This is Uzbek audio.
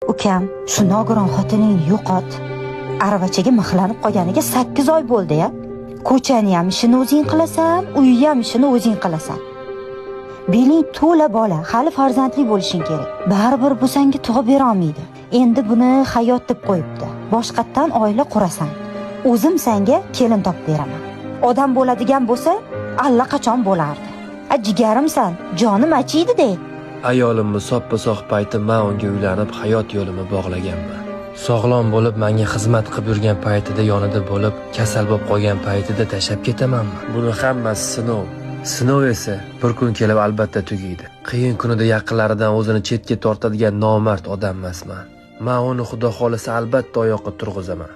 Ukam, shu nogiron xotiningni yo'qot. Aravachaga mixlanib qolganiga 8 oy bo'ldi-ya. Ko'chani ham ishini o'zing qilasan, uyni ham ishini o'zing qilasan. Beling to'la bola, hali farzandli bo'lishing kerak. Baribir bu senga tug'ib bera olmaydi. Endi buni hayot deb qo'yibdi. Boshqatdan oila qurasan. O'zim senga kelin topib beraman. Odam bo'ladigan bo'lsa, allaqachon bo'lardi. A jigarimsan, jonim achiydi-de. Ayolimni soppa-sog' payti man unga uylanib hayot yo'limni bog'laganman. Sog'lom bo'lib menga xizmat qilib yurgan paytida yonida bo'lib, kasal bo'lib qolgan paytida tashlab ketamanmi? Buni hammasi sinov. Sinov esa bir kun kelib albatta tugaydi. Qiyin kunida yaqinlaridan o'zini chetga tortadigan nomard odam emasman. Man uni Xudo xolisa albatta oyoqqa turg'izaman.